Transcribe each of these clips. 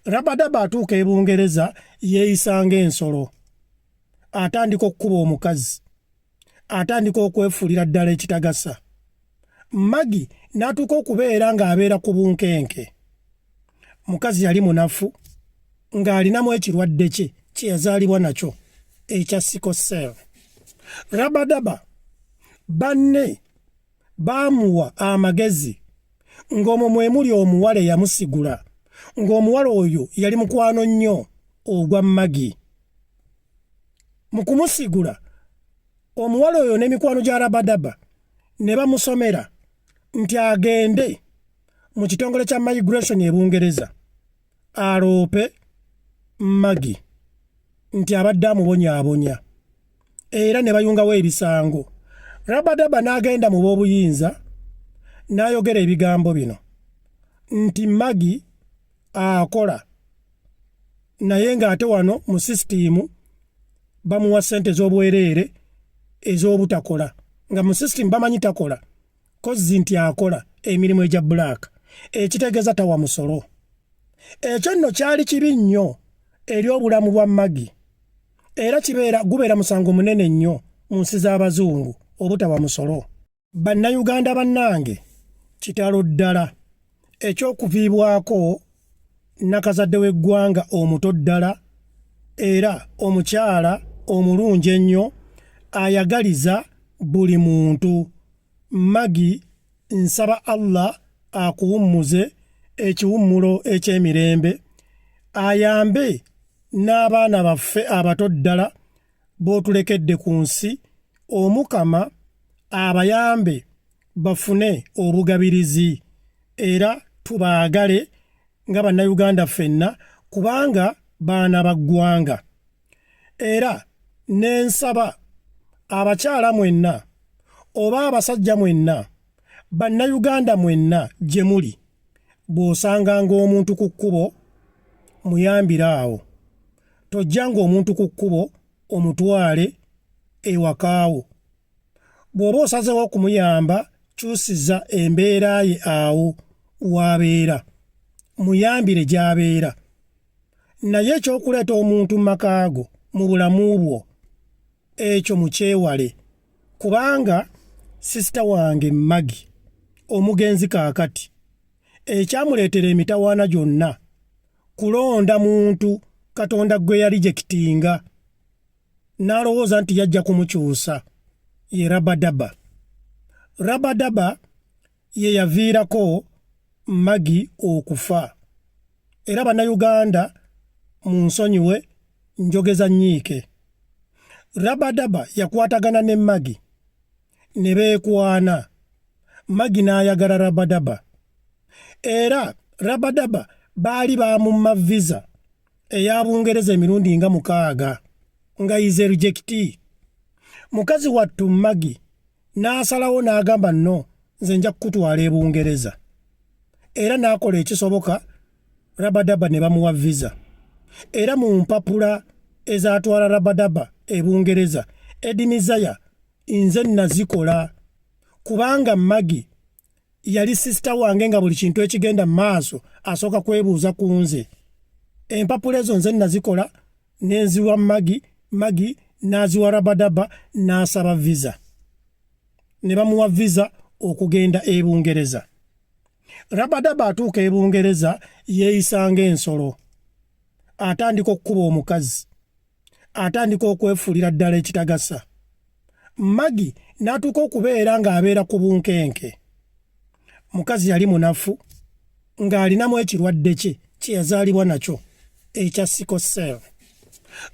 Rabadaba atuuka e Bungereza yeeyisa ng'ensolo. Atandika okukuba omukazi. Atandika okwefuulira ddala ekitagasa. Maggie n'atuuka okubeera ng'abeera ku bunkenke. Mukazi yali munafu ng'alinamu ekirwadde kye kye yazaalibwa nakyo ekya sickle cell. Rabadaba banne baamuwa amagezi ng'omwo mwe muli omuwala eyamusigula ng'omuwala oyo yali mukwano nnyo ogwa Maggie. Mu kumusigula omuwala oyo n'emikwano gya Rabadaba ne bamusomera nti agende mu kitongole kya migration e Bungereza aloope Maggie nti abadde amubonyaabonya era ne bayungawo ebisango. Rabadaba n'agenda mu b'obuyinza n'ayogera ebigambo bino nti Maggie akola naye ng'ate wano mu sisitiimu bamuwa ssente ez'obwereere ez'obutakola nga mu sisitiimu bamanyi takola kozzi nti akola emirimu egya bulaaka ekitegeeza tawa musolo. Ekyo nno kyali kibi nnyo eri obulamu bwa Maggie era kibeera gubeera musango munene nnyo mu nsi z'abazungu obutawa musolo. Bannayuganda bannange kitalo ddala eky'okuviibwako nnakazadde w'eggwanga omuto ddala era omukyala omulungi ennyo ayagaliza buli muntu. Maggie nsaba Allah akuwummuze ekiwummulo eky'emirembe ayambe n'abaana baffe abato ddala b'otulekedde ku nsi Omukama abayambe bafune obugabirizi era tubaagale nga Bannayuganda ffenna kubanga baana ba ggwanga. Era ne nsaba abakyala mwenna oba abasajja mwenna, Bannayuganda mwenna gye muli, bw'osanganga omuntu ku kkubo muyambire awo. Tojjanga omuntu ku kkubo omutwale ewaka wo. Bw'oba osazeewo okumuyamba kyusiza embeera ye awo w'abeera, muyambire gy'abeera. Naye eky'okuleeta omuntu mu maka go mu bulamu bwo ekyo mukyewale kubanga sisita wange Maggie omugenzi kaakati ekyamuleetera emitawaana gyonna kulonda muntu Katonda gwe yalijekitinga n'alowooza nti yajja kumukyusa ye Rabadaba. Rabadaba ye yaviirako Maggie okufa era Bannayuganda munsonyiwe njogeza nnyiike. Rabadaba yakwatagana ne Maggie ne beekwana, Maggie n'ayagala Rabadaba era Rabadaba baali baamumma visa eya Bungereza emirundi nga mukaaga nga is a rejectee. Mukazi wattu Maggie n'asalawo n'agamba no nze nja kukutwala e Bungereza era n'akola ekisoboka Rabadaba ne bamuwa visa era mu mpapula ezaatwala Rabadaba e Bungereza Eddie Mizaya nze nazikola kubanga Maggie yali sisita wange nga buli kintu ekigenda mu maaso asooka kwebuuza ku nze. Empapula ezo nze nazikola ne nziwa Maggie, Maggie n'aziwa Rabadaba n'asaba visa ne bamuwa visa okugenda e Bungereza. Rabadaba atuuka e Bungereza yeeyisa ng'ensolo, atandika okukuba omukazi, atandika okwefuulira ddala ekitagasa. Maggie n'atuuka okubeera ng'abeera ku bunkenke. Mukazi yali munafu ng'alinamu ekirwadde kye kye yazaalibwa nakyo ekya sickle cell.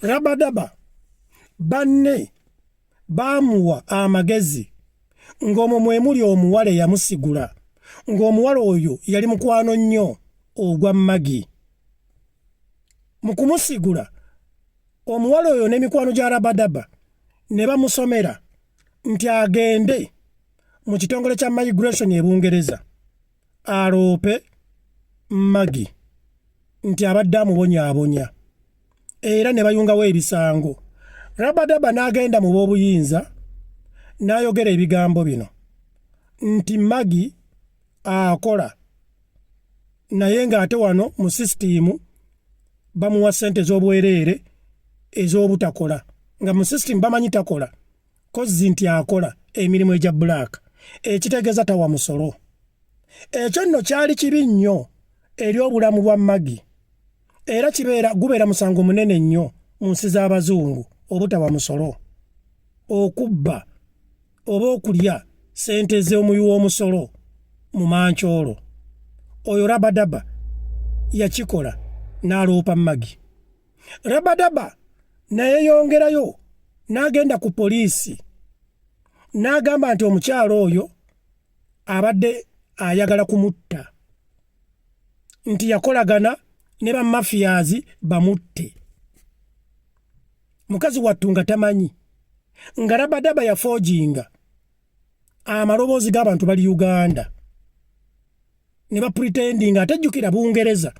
Rabadaba banne baamuwa amagezi ng'omwo mwe muli omuwala eyamusigula ng'omuwala oyo yali mukwano nnyo ogwa Maggie. Mu kumusigula omuwala oyo n'emikwano gya Rabadaba ne bamusomera nti agende mu kitongole kya migration e Bungereza aloope Maggie nti abadde amubonyaabonya era ne bayungawo ebisango. Rabadaba n'agenda mu b'obuyinza n'ayogera ebigambo bino nti Maggie akola naye ng'ate wano mu sisitiimu Bamuwa ssente ez'obwereere ez'obutakola, nga mu system bamanyi takola, kozzi nti akola emirimu egya black, ekitegeeza tawa musolo. Ekyo nno kyali kibi nnyo eri obulamu bwa Maggie, era kibeera gubeera musango munene nnyo mu nsi z'abazungu obutawa musolo, okubba oba okulya ssente z'omuwi w'omusolo mu mankyolo. Oyo Rabadaba yakikola n'aloopa Maggie. Rabadaba nayeyongerayo n'agenda ku poliisi n'agamba nti omukyalo oyo abadde ayagala kumutta, nti yakolagana ne bamafiyazi bamutte. Mukazi wattu nga tamanyi nga Rabadaba yafoojinga amaloboozi g'abantu bali Uganda ne bapretendinga. Ate jjukira Bungereza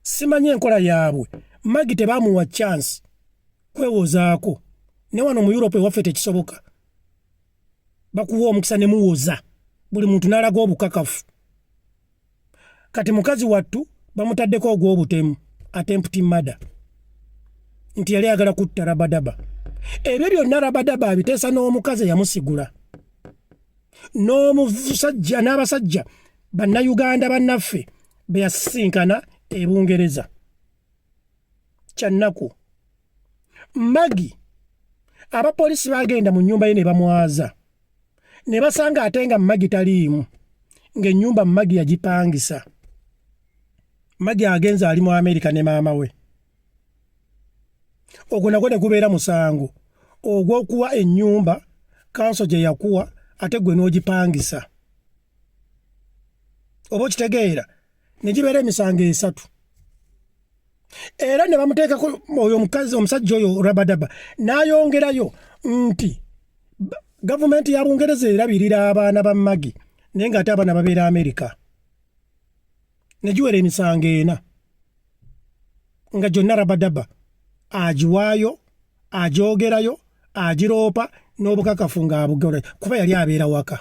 simanyi enkola yaabwe, Maggie tebamuwa chance kwewozaako. Ne wano mu Europe ewaffe tekisoboka, bakuwa omukisa ne muwoza buli muntu n'alaga obukakafu. Kati mukazi wattu bamutaddeko ogw'obutemu, attempted murder, nti yali ayagala kutta Rabadaba. Ebyo byonna Rabadaba abiteesa n'omukazi eyamusigula n'omusajja n'abasajja Bannayuganda bannaffe be yasisinkana e Bungereza. Kyannaku, Maggie abapoliisi bagenda mu nnyumba ye ne bamwaza ne basanga ate nga Maggie taliimu, ng'ennyumba Maggie yagipangisa. Maggie agenze ali mu Amerika ne maama we. Ogwo nagwo ne gubeera musango ogw'okuwa ennyumba kanso gye yakuwa ate gwe n'ogipangisa, oba okitegeera, ne gibeera emisango esatu. Era ne bamuteekako oyo omukazi, omusajja oyo Rabadaba n'ayongerayo nti gavumenti ya Bungereza erabirira abaana ba Maggie, naye ng'ate abaana babeera Amerika. Ne giwera emisango ena nga gyonna Rabadaba agiwaayo, agyogerayo, agiroopa n'obukakafu ng'abugola kuba yali abeera waka.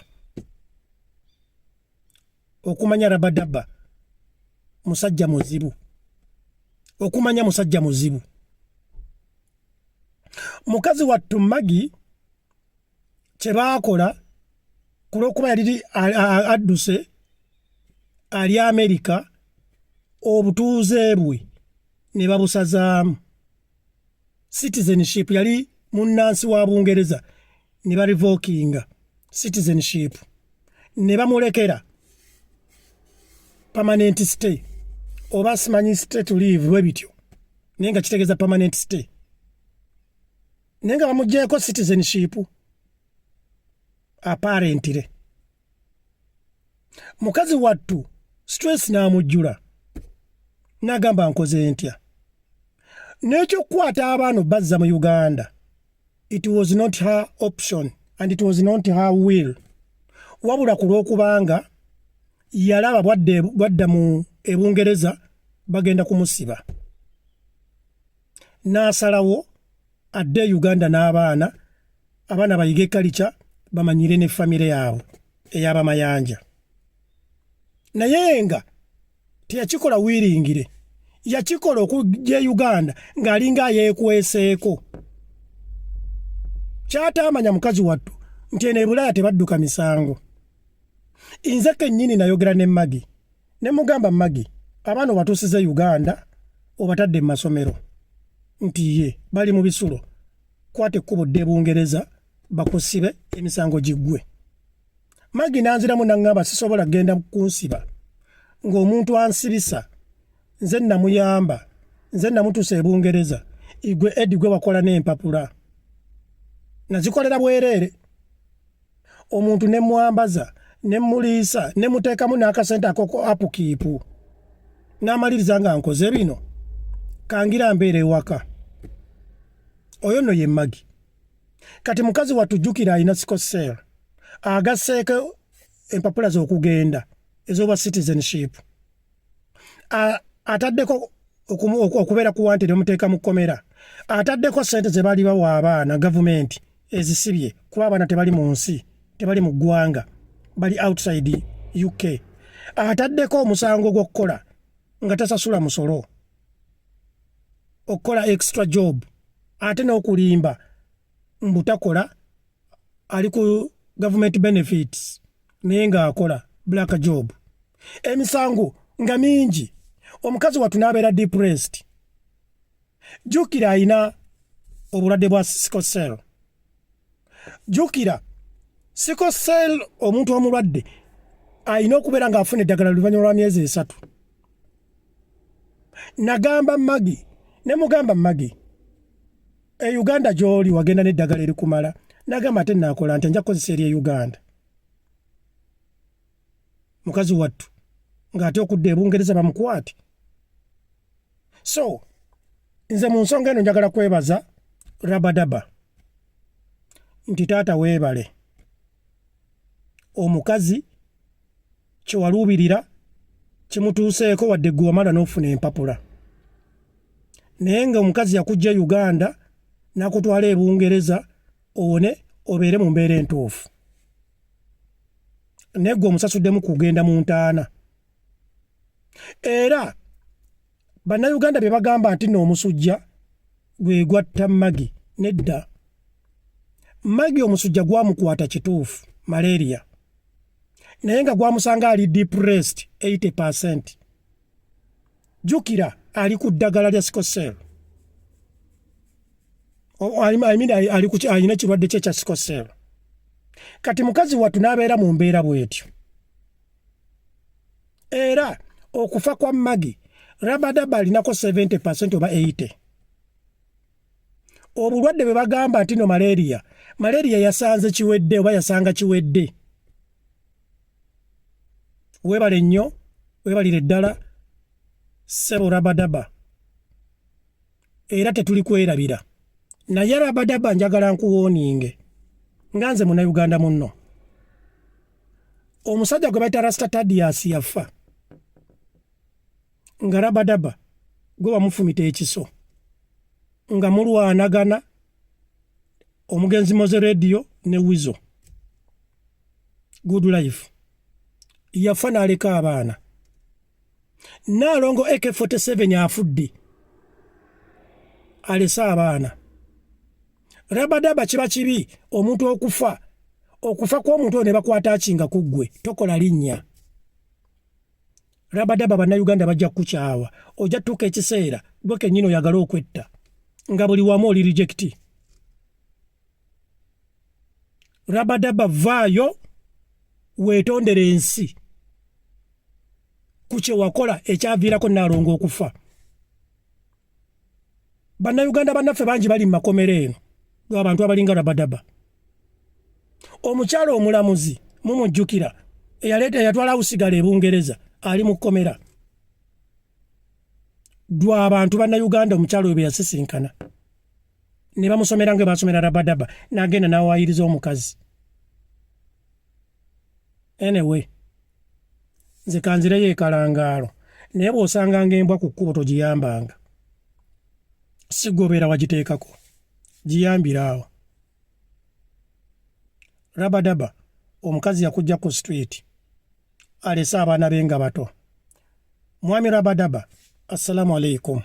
Okumanya Rabadaba musajja muzibu, okumanya musajja muzibu. Mukazi wattu Maggie kye baakola ku lw'okuba yali adduse ali Amerika, obutuuze bwe ne babusazaamu, citizenship. Yali munnansi wa Bungereza, ne barevokinga citizenship ne bamulekera permanent stay, oba simanyi stay to live bwe bityo, naye nga kitegeeza permanent stay, naye nga bamugyeko citizenship apparently. Mukazi wattu stress n'amujjula n'agamba, "Nkoze ntya?" N'ekyokukwata abaana bazza mu Uganda, it was not her option and it was not her will, wabula ku lw'okubanga yalaba bwadda mu Ebungereza bagenda kumusiba, n'asalawo adde e Uganda n'abaana, abaana bayige kalica, bamanyire ne famire yaabwe ey'abamayanja. Naye nga teyakikola willingly, yakikola okujja e Uganda ng'alinga ayeekweseeko. Kyataamanya mukazi wattu nti eno ebulaaya tebadduka misango. Nze kennyini nayogera ne Maggie ne mugamba, "Maggie, abaana obatuusiza e Uganda, obatadde mu masomero?" Nti, "Ye, bali mu bisulo." "Kwata ekkubo dde Bungereza bakusibe, emisango giggwe." Maggie nanziramu naŋŋamba, "Sisobola kugenda kunsiba ng'omuntu ansibisa nze namuyamba, nze namutuusa e Bungereza. Igwe Edi gwe wakola n'empapula nazikolera bwereere, omuntu ne mwambaza, ne muliisa, ne muteekamu n'akasente akoko upkeep, n'amaliriza nga nkoze bino, kangira mbeera ewaka." Oyo nno ye Maggie. Kati mukazi watujjukira alina sickle cell, agasseeko empapula z'okugenda ez'obwa citizenship, ataddeko okubeera ku wanted, omuteeka mu kkomera, ataddeko ssente ze bali bawa abaana gavumenti ezisibye kuba abaana tebali mu nsi, tebali mu ggwanga, bali outside UK, ataddeko omusango gw'okukola nga tasasula musolo. Okukola extra job ate n'okulimba mbu takola, ali ku government benefits, naye ng'akola black job. Emisango nga mingi, omukazi wattu n'abeera depressed. Jjukira alina obulwadde bwa sickle cell. Jjukira sickle cell, omuntu omulwadde alina okubeera ng'afuna eddagala luvannyuma lwa myezi 3. Nagamba Magi ne mugamba, "Magi, e Uganda gy'oli wagenda n'eddagala erikumala?" Nagamba, "Ate naakola nti nja kukozesa eri e Uganda." Mukazi wattu ng'ate okudda e Bungereza bamukwate. So nze mu nsonga eno njagala kwebaza Rabadaba nti taata weebale, omukazi kyewaluubirira kimutuuseeko, wadde gwe wamala n'ofuna empapula, naye nga omukazi yakujja Uganda n'akutwala e Bungereza owone obeere mu mbeera entuufu, naye gwe omusasuddemu kugenda mu ntaana. Era Bannayuganda bye bagamba nti nno omusujja gwe gwatta Magi, nedda. Magi omusujja gwamukwata kituufu, malaria, naye nga gwamusanga ali depressed 80. Jjukira ali ku ddagala lya sickle cell, alina ekirwadde kye kya sickle cell. Kati mukazi wattu n'abeera mu mbeera bw'etyo. Era okufa kwa Magi, Rabadaba alinako 70 oba 80. Obulwadde bwe bagamba nti no malaria, malaria yasanze kiwedde oba yasanga kiwedde. Weebale nnyo, weebalire ddala ssebo Rabadaba, era tetuli kwerabira. Naye Rabadaba, njagala nkuwooninge nga nze Munnayuganda munno. Omusajja gwe bayita Rasta Tadias yafa nga Rabadaba gwe wamufumita ekiso nga mulwanagana omugenzi Moze Radio ne Wizo Good Life. Yafa n'aleka abaana. Naalongo AK47 afudde alese abaana. Rabadaba, kiba kibi omuntu okufa, okufa kw'omuntu oyo ne bakwata kinga ku ggwe. Tokola linnya, Rabadaba. Bannayuganda bajja kukukyawa. Ojja tutuuka ekiseera gwe kennyini oyagala okwetta nga buli wamu oli reject. Rabadaba, vaayo weetondere ensi ku kye wakola ekyaviirako Naalongo okufa. Bannayuganda bannaffe bangi bali mu makomero eno lw'abantu abalinga Rabadaba. Omukyalo omulamuzi mumujjukira, eyaleeta eyatwala awusigala e Bungereza, ali mu kkomera lw'abantu Bannayuganda omukyalo oyo bwe yasisinkana ne bamusomera nga basomera Rabadaba, n'agenda n'awaayiriza omukazi. Anyway, nze kanzireyo ekalangaalo, naye bw'osanganga embwa ku kkubo togiyambanga, si gwobeera wagiteekako, giyambire awo. Rabadaba, omukazi yakujja ku street, alese abaana be nga bato. Mwami Rabadaba, assalamu alaikum.